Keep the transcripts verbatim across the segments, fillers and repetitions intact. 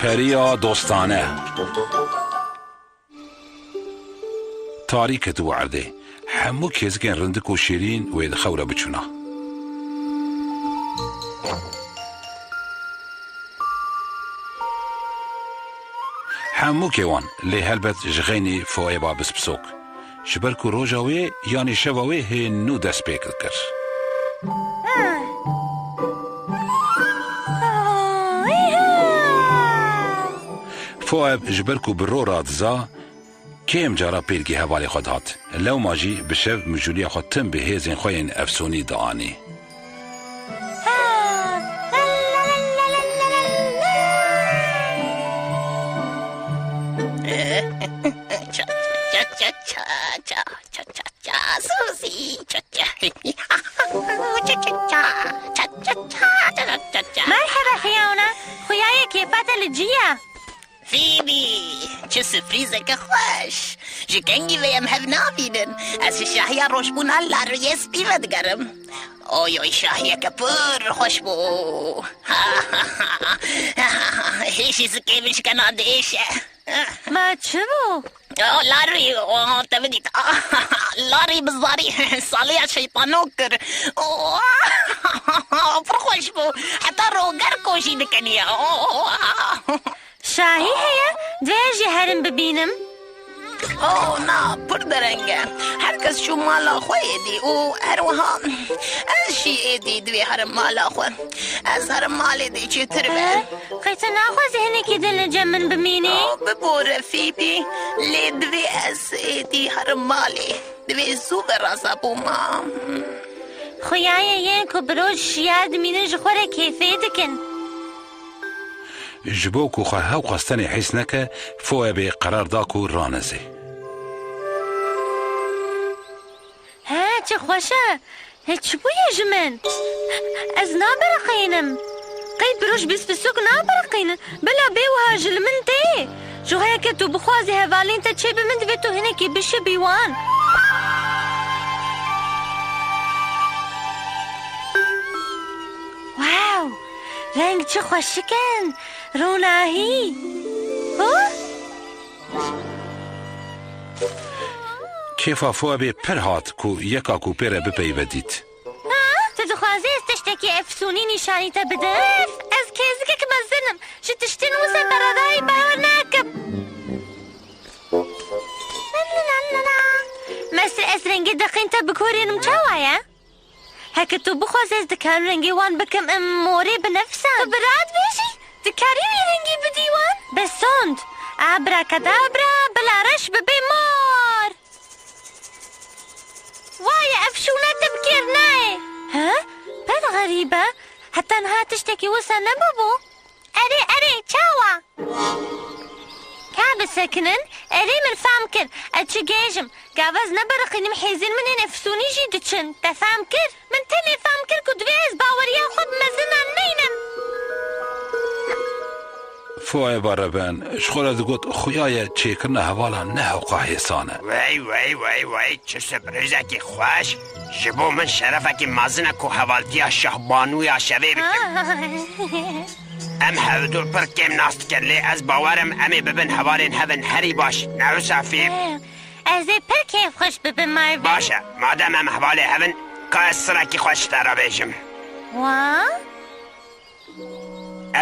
Periya dostane. Tarî ketibû erdê. Hemû kêzikên rindik û şîrîn wê di xew re biçûna. Hemûkê wan, lê helbet ji xeynî Foeba bispisok. Ji ber ku roja wê yanî şeva wê hê nû dest pê kir. Foeb ji ber ku bi ro re diza, kêm cara pêlkî hevalê xwe dihat. Lewma jî bi şev mijûliya xwe tim bi hêzên xwe yên efsûnî dianî. Merheba xiyawna, xuyaye kêfa te li cî ye. Fîbî, çi sifrîzeke xweş! Ji kengî vê em hev nabînin. Ez ji şahiya rojbûna Larûyê Spî vedigerim. Oy oy, şahiyeke pir xweş bû. Hê jî zikê min ji kena diêşe. Ma çi bû? Oh, Larû, oh, te bidît. Larî bi zarî saliya şeytano kir. Oh, pir xweş bû. Heta roger ko jî dikeniye. Oh. Şahî heye, divê ez jî herim bibînim. Oh, na, pir dereng e. Her kes çû mala xwe êdî û her wiha ez jî êdî divê herim mala xwe. Ez herim malê dê çêtir be. He? Qey tu naxwazî hinekî din li cem min bimînî? Oh, bibore Fîbî, lê divê ez êdî herim malê. Divê zû ve raza bûma. Xuyaye yên ku bi roj şiyar dimînin ji xwe re kêfê dikin. Ji bo ku xwe hewqas tenê hîs neke, Foebê qerar da ku raneze. He, çi xweş e. He, çi bûye ji min? Ez nabiriqînim. Qey bi roj bîst pisûk nabiriqînin. Bila bê wiha ji li min tê. Ji xwe yeke tu bixwazî hevalên te çê bi min divê tu hinekî bişibî wan. Wow! Reng çi xweşik in! Ronahî! Huh? Kêfa Foebê pir hat ku yeka ku pê re bipeyive dît. Ha? Tu dixwazî ez tiştekî efsûnî nîşanî te bidim? Ef, ez kêzikek mezin im. Ji tiştên wisa beredayî bawer nakim. Mestir, ez rengê deqên te bikorînim, çawa ye? Heke tu bixwazî ez dikarim rengê wan bikim, em morê binivîsim. Tu bi rad bêjî, dikarî wî rengî bidî wan? Bi sond. Abrakadabra, bila reş bibe mor. Waye, ev şûna te bi kêr nayê. He? Pir xerîb e. Heta niha tiştekî wisa nebûbû. Erê, erê, çawa? Ka bisekinin, erê min fam kir. Ez çi gêj im. Gava ez nebiriqînim, hêzên min ên efsûnî jî diçin. Te fam kir? Min tenê fam kir ku divê ez baweriya xwe bi mezinan meynim. Foeba reben, ji xwe re digot, xuya ye çêkirina hevalan ne hewqa hêsan e. Wey, wey, wey, wey, çi sürprîzekî xweş! Ji bo min şerefekî mezin e ku hevaltiya şahbanûya şevê bikim. Em hevdu pir kêm nas dikin, lê ez bawer im em ê bibin hevalên hev in. Herî baş, ne wisa Fîb? Ez ê pir kêfxweş bibim, Marvin. Baş e, madem em hevalê hev in, ka ez sirekî xwe ji te re bêjim. Wa?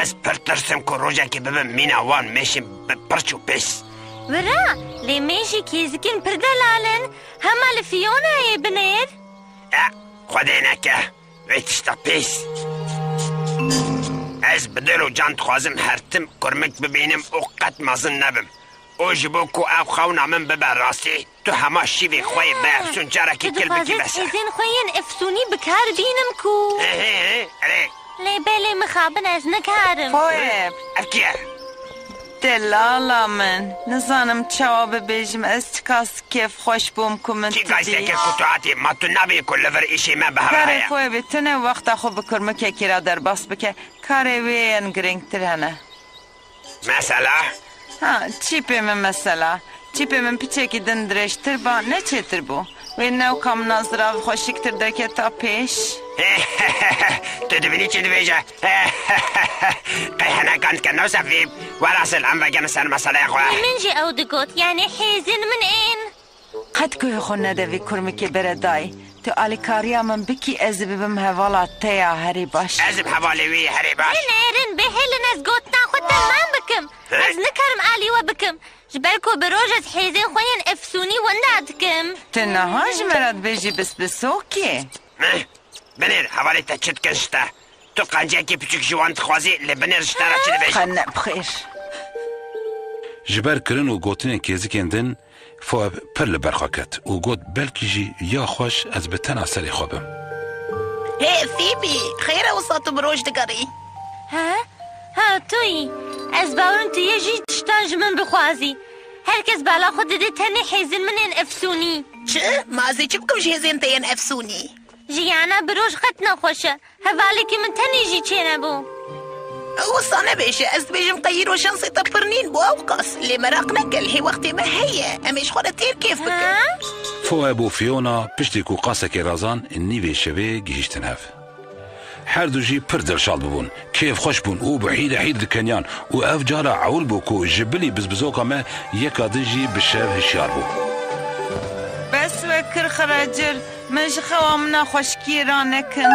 Ez pir tirsim ku rojekê bibim mîna wan mêşên bi pirç û pîs. Wira, lê mêşî kêzikên pir delal in, hema li Fionayê binêr. E, Xwedê neke, wê tişta pîs. Ez bi dil û can dixwazim her tim kurmik bibînim û qet mezin nebim. Û ji bo ku ev xewna min bibe rastî, tu hema şîvê xwe yê biefsûn carekî kil bikî bes e. Hêzên xwe yên efsûnî bi kar bînim ku. Hê, hê, hê, erê. Lê belê mixabin ez nikarim. Foeb. Ev kî ye? Delala min, nizanim çawa bibêjim, ez çiqas kêfxweş bûm ku min tu dît. Kî gazeteke ku tu hatî, ma tu nabî ku li vir îşê me bi hev re heye? Karê Foebê, tu ne wexta xwe bi kurmikekî re derbas bike. Karê wê yên girîngtir hene. Mesela? Ha, çîpê min mesela. Çîpê min piçekî din dirêjtir ba, ne çêtir bû. Wê newka min a zirav xweşiktir derketa pêş. Tu dibînî çi dibêje? Qey hinekan dike, ne wisa Fîb? Welasil, em vegerin ser meseleyê xwe. Min jî ew digot, yanî hêzên min ên. Qet guhê xwe nede vî kurmikê bere dayî. Tu alîkariya min bikî, ez ê bibim hevala te ya herî baş. Ez ê bibim hevalê wî herî baş. Binêrin, bihêlin, ez gotina xwe temam bikim. He? Ez nikarim alî we bikim. Ji ber ku bi roj ez hêzên xwe yên efsûnî winda dikim. Tu niha ji me re dibêjî bisbisokê? Meh, binêr, hevalê te çi dikin ji te? Tu qenciyekî piçûk ji wan dixwazî, lê binêr ji te re çi dibêjin? Qe ne bi xêr. Ji ber kirin û gotinên kêzikên din, Foeb pir li ber xwe ket û got, belkî jî ya xweş ez bi tena serê xwe bim. Hê, Fîbî, xêr e wisa tu bi roj digerî? He? Ha, tu yî. Ez bawerim tu yê jî tiştan ji min bixwazî. Her kes bala xwe dide tenê hêzên min ên efsûnî. Çi? Ma ez ê çi bikim ji hêzên te yên efsûnî? Jiyana bi roj qet nexweş e. Hevalekî min tenê jî çênebû. Wisa nebêje, ez dibêjim qey îro şansê te pir nîn bû ewqas. Lê meraq neke, lê hê wextê me heye. Em ê ji xwe re têr kêf bikin. Ha? Foeb û Fiona piştî ku qasekê razan nîvê şevê gihîştin hev. Her du jî pir dilşad bibûn, kêfxweş bûn û bi hîrehîr dikeniyan û ev cara ewil bû ku ji bilî bizbizoka me yeka din jî bi şev hişyar bû. Bes we kir xiracir, min ji xewa min a xweşikiyê ranekin.